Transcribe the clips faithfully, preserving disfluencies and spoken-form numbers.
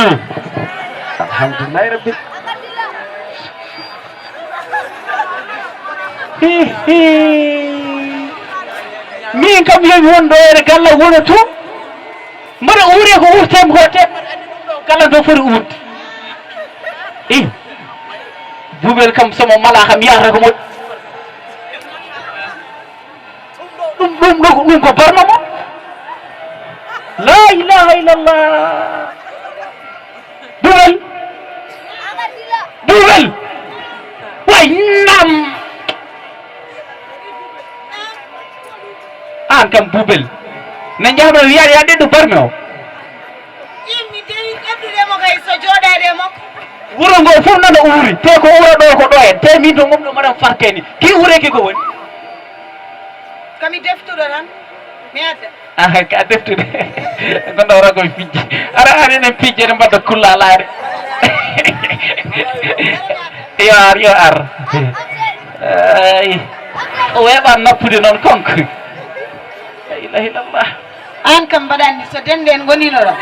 Alhamdulillahi rabbil. Hi, hi. Min kam yomi won ɗo ene galla wona to. Mbaɗa uure ko urtem ko te. Kala ɗo foti uurde. I. Bubel kam somo mala kam yahata ko moƴƴi. Ɗum ɗum ɗo ɗum ko barno mo. La ilaha illallah. Duwel. Duwel. Way nam. An kam bubel. Na jahɗo wiyaɗo ya ɗeɗɗo barme o. Immi dewi ƴebdude mo kay so jooɗaade e makko. Wuro ngo fof nana uuri te ko wuro ɗo ko ɗo en te min to gomɗo maɗam farteni ki ureki ko woni. Kami deftuɗo tan mi adda. Ah, ka deftude. Gonɗo wara koye pijje. Ara ari enen pijje ne mbaɗa kulla laare. Yo ar yo ar. Ay. O weeɓa nappude noon konko. La ilaha illallah. Aan kam mbaɗanni so dennde en ngonino ɗo.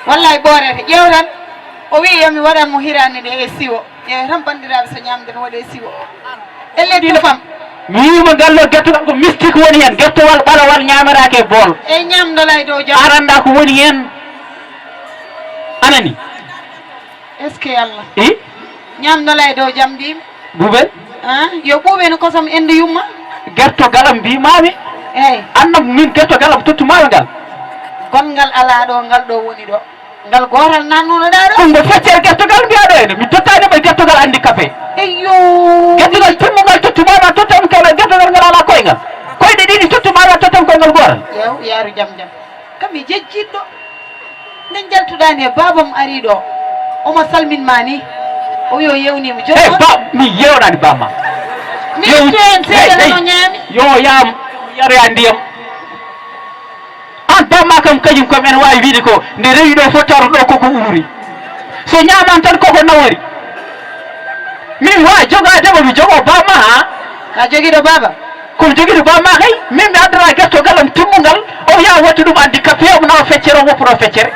Wallay ɓoorete ƴeew tan. O wiyi yo mi waɗan mo hiraande nde e siwo. Ƴeew tan banndiraaɓe so ñaamde no waɗee siwo. Elle dino fam. Mi wiima ngal ɗo gertogal ko mystique woni heen, gertowal ɓalawal ñaamiraaka e bool. E ñaamdolay dow jam. Aɗa annda ko woni heen. Anani? Est-ce que Allah? I? Ñaamdolay dow jam mbiimi. Buubel? Ah, yo ɓuuɓe no kosam ende yumma. Gertogal am mbiimaami. Eey. Annam min gertogal am tottumaami ngal. Gonngal alaa ɗo ngal ɗo woni ɗo. Ngal gootal nannunoɗaa ɗo? Ɗum ko feccere gertogal mbiyaa ɗo ene. Mi tottaani mo e gertogal handicapé. Eyyo. Gertogal timmungal tottumaami a tottam kala gertogal ngal alaa koyngal. Koyɗe ɗiɗi tottumaami a tottam koyngal gootal. Yew, yaaru jam jam. Kam mi jejjitɗo. Nde njaltuɗaani e baabam ari ɗo. Omo salmin ma ni. O yo yewni mo jooni. Hey, ba mi yewnaani ba ma. Mi ittu heen seeɗa nano ñaami. Yo yaam yaroya ndiyam. An bamma kam kañum kam ene waawi wiide ko nde rewi ɗo fof tawata ɗo koko uuri. So ñaaman tan koko nawori. Min waawi jogaade mo mi jogoo bamma ha. A jogiiɗo baaba? Kono jogiiɗo bamma kay. Min mi addata gertogal am timmungal o yaha wattu ɗum handicapé omo nawa feccere o woppuɗo feccere.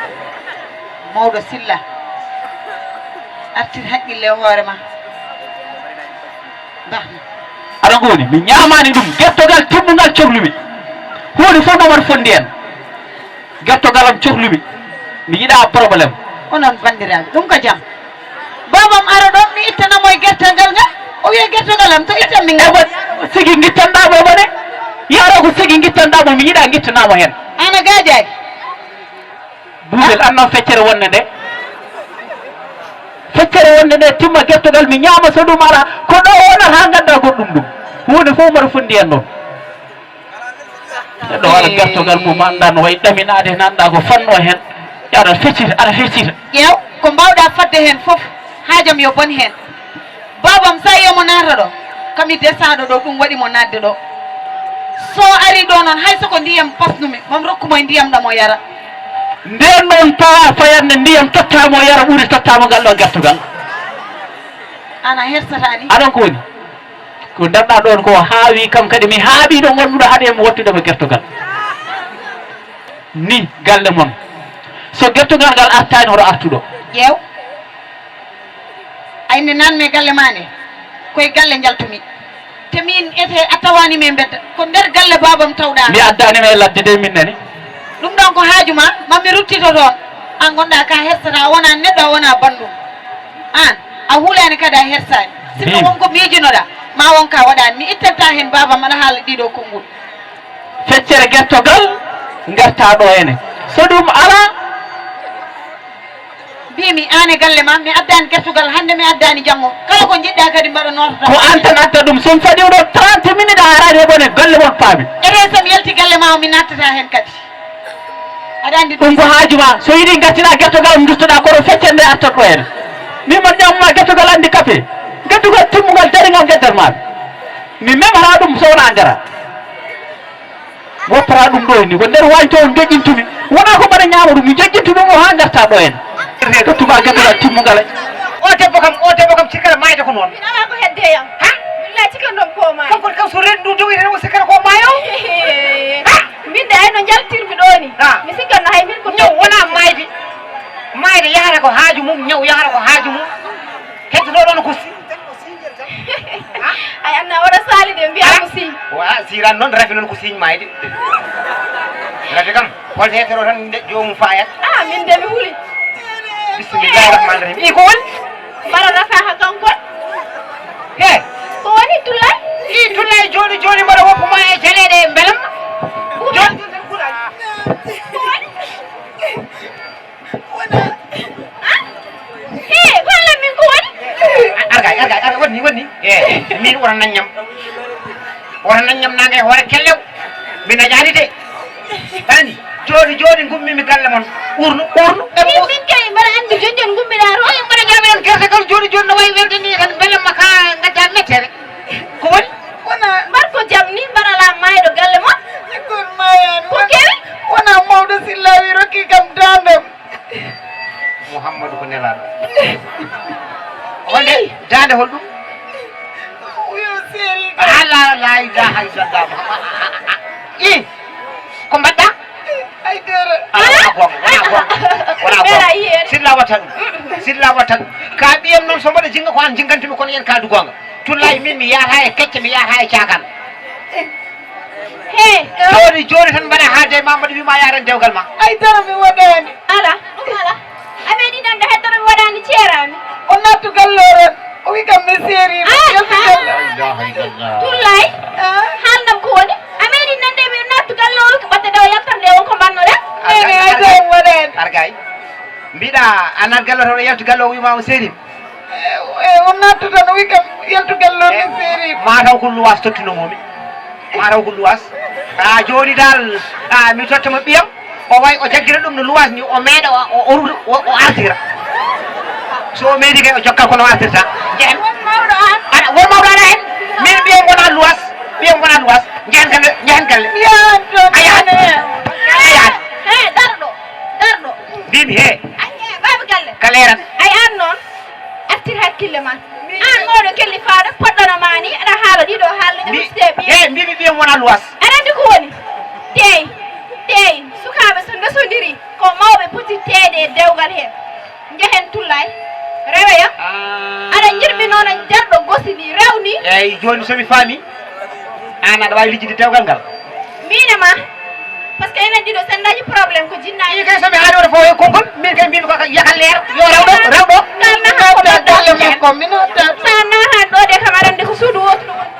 Mawɗo Silla, artir haqqille e hoore ma. Bah. Aɗa ngooni mi ñaamaani ɗum gertogal timmungal cohlumi. Huunde fof noon mbaɗa fonndi en. Gertogal am cohlumi. Mi yiɗaa problème. Onon banndiraaɓe ɗum ko jam. Baabam ara ɗoon mi ittana mo e gertogal ngal o wiya gertogal am to ittanmi ngal. Sigi ngittanɗaa mo bone. Yaro ko sigi ngittanɗaa mo mi yiɗaa ngittanaa mo heen. Ana gaajaaki. Buubel an noon feccere wonde nde. Feccere wonde nde timma gertogal mi ñaama so ɗum ara ko ɗo wonata haa ngadda goɗɗum ɗum. Huunde fof mbaɗa fonndi en ɗoon. Neɗɗo waɗa gertogal mum annda no wayi ɗaminaade heen annda ko fanno heen. Aɗa feccita aɗa feccita. Ƴeew ko mbaawɗa fadde heen fof haajam yo bon heen. Baabam sa yomo naata ɗo kami desaaɗo ɗo ɗum waɗi mo naatde ɗo. So ari ɗo noon hay soko ndiyam pasnumi mam rokkumo e ndiyam ɗam o yara. Ndeen ɗoon pawa fayande ndiyam tottamo yara ɓuri tottamo ngal ɗo gertogal. Ana hersata ni. Aɗon ko woni. Ko darɗa ɗon ko haawi kam kadi mi haaɓi ɗo gonɗuɗo haɗe mo wattude mo gertogal. Ni galle mon so gertogal ngal artani hoto artuɗo. Ƴeew aynde nanmi e galle ma nde koye galle njaltumi. Te min ete a tawani min bedda ko nder galle babam tawɗa. Mi addani ma e ladde de min nani. Ɗum ɗon ko haaju ma mammi ruttito toon. An gonɗa ka hersata a wona neɗɗo a wona banndum. An a hulani kadi a hersani sinno wonko miijinoɗa ma wonka waɗani mi ittanta hen babam aɗa haala ɗiɗo konngol. Feccere gertogal garta ɗo ene so ɗum ala. Mbimi an e galle ma mi addani gertogal hande mi addani janngo kala ko jiɗɗa kadi mbaɗa notata. Ko an tan adda ɗum so mi faɗi oɗo trente minutes a arani heɓone galle mon paami. Ete so mi yalti galle ma o mi nattata hen kadi. Aɗa andi ɗum ko haaju ma so yiɗi gartina gertogal duttoɗa koto feccere nde artat ɗo ene. Min mon ƴamma gertogal andi kafe gertogal timmugal daringal geddal maɓe. Mi memata ɗum so wona gara. Woppata ɗum ɗo ni ko nder wañto on joƴƴintumi wona ko mbaɗa ñaama ɗum mi joƴƴintumi mo ha garta ɗo en. Tottuma gadduɗa timmugal. O debbo kam o debbo kam cikkata mayde ko noon. Min ala ko hedde yam. Ha? Billahi cikkata ɗon ko mayo. Kanko kam so rendu dowi ren o sikkata ko mayo. Ha? Min de ayno jaltirmi ɗo ni. Ha? Mi sikkanno hay min ko ñaw wona mayde. Maayde yahata ko haaju mum, ñaw yahata ko haaju mum. Heddoto ɗon ko si- Ay, Anna, oɗo saali de, mbiya ko si. Wa siran noon, rafi noon ko signe maayde. Rafi kam, hol heetoro tan nde joomum faayat. Ah, min de mi huli. Bismillahi rahmani rahim. I ko woni? Mbaɗa rafaha kankon. He, Ko woni Tullay? I Tullay, jooni jooni mbaɗa woppu ma e jaleeɗe e mbelam. Jooni jooni tan kuuɗa. Ko woni? He, ko Allah min ko woni? Arga, arga, arga, wonni, wonni. E, min wona naññam. Wona naññam nanga e hoore kellew. Mi naƴaani de. Ani, jooni jooni ngummi mi galle mon. Urnu, urnu. E Min min kay mbaɗa anndi jonjon ngummiɗa to. Oye mbaɗa ñaami noon gerte kal jooni jooni no wayi welde ni tan mbelam ma ka ngadda mettere. Ko woni? Wona mbar ko jam ni mbaɗa la maayɗo galle mon. Kon maayani. Ko kewi? Wona mawɗo silla wi rokki kam dandam. Muhammadu ko nelaaɗo. Holde daande hol ɗum? Uyo seri. Ala la ilaha illallah. I ko mbaɗɗa? Ay dara. Ala wona gonga, wona gonga. Wona gonga. Silla watta ɗum. Silla watta ɗum. Ka ɓiyam noon so mbaɗa jinga ko an jingantumi kono yen ka du gonga. Tullayi min mi yaata e kecce mi yaata e caagal. He. Jooni jooni tan mbaɗa haalde e ma mbaɗa wima yaran dewgal ma. Ay dara mi waɗani. Ala, ɗum ala. A meeɗi nande heddoro mi waɗani ceerami. O nattu galloran. O wi kam mi seeri. La ilaha illallah. Tullay. Haalnam ko woni. A meeɗi nande mi nattu galloro ko ɓatte ɗo yaltande on ko mbannoɗen. Ene ay dara mi waɗani. Argay. Mbiɗa a nat gallo toon yaltu gallo o wima o seerim. E o nattu tan o wi kam yaltu gallo mi seeri. Ma taw ko luwas tottunomomi. Ma taw ko luwas. A jooni dal a mi tottama ɓiyam. O way o jaggira ɗum no luwas ni o meeɗa o o o artira. So o meeɗi kay o jokka kono o artirta. Jehen. Won mawɗo an. Aɗa won mawɗo aɗa hen. Min ɓiyam wona luwas. Ɓiyam wona luwas. Jehen galle jehen galle. Yahan to A yahat. A yahat. He, darɗo. Darɗo. Mbimi he. Ay, he, baaba galle. Ka leerat. Ay, an noon. Artir hakkille ma. An mawɗo kelli faaɗo poɗɗono ma ni aɗa haala ɗiɗo haalde ɗe musidde ɓiye. He mbimi ɓiyam wona luwas. Aɗa anndi ko woni? Teey, teey, sukaaɓe so ndesondiri ko mawɓe poti teeyde e dewgal heen. Njehen Tullaay, rewoya. Aɗa jirɓi noon darɗo gosi ni rewni. Eeyi jooni so mi faami aan aɗa waawi lijjide dewgal ngal. Miin e ma, parce que enen ɗiɗo sen dañi problème ko jinnaaji. Min kay so mi haali oto fof e konngol min kay mbimi ko yaka leer yo rewɗo rewɗo. Tan nahan ko Galle makko min hotta. Tan nahan ɗo de kam aɗa anndi ko suudu wootu ɗo woni.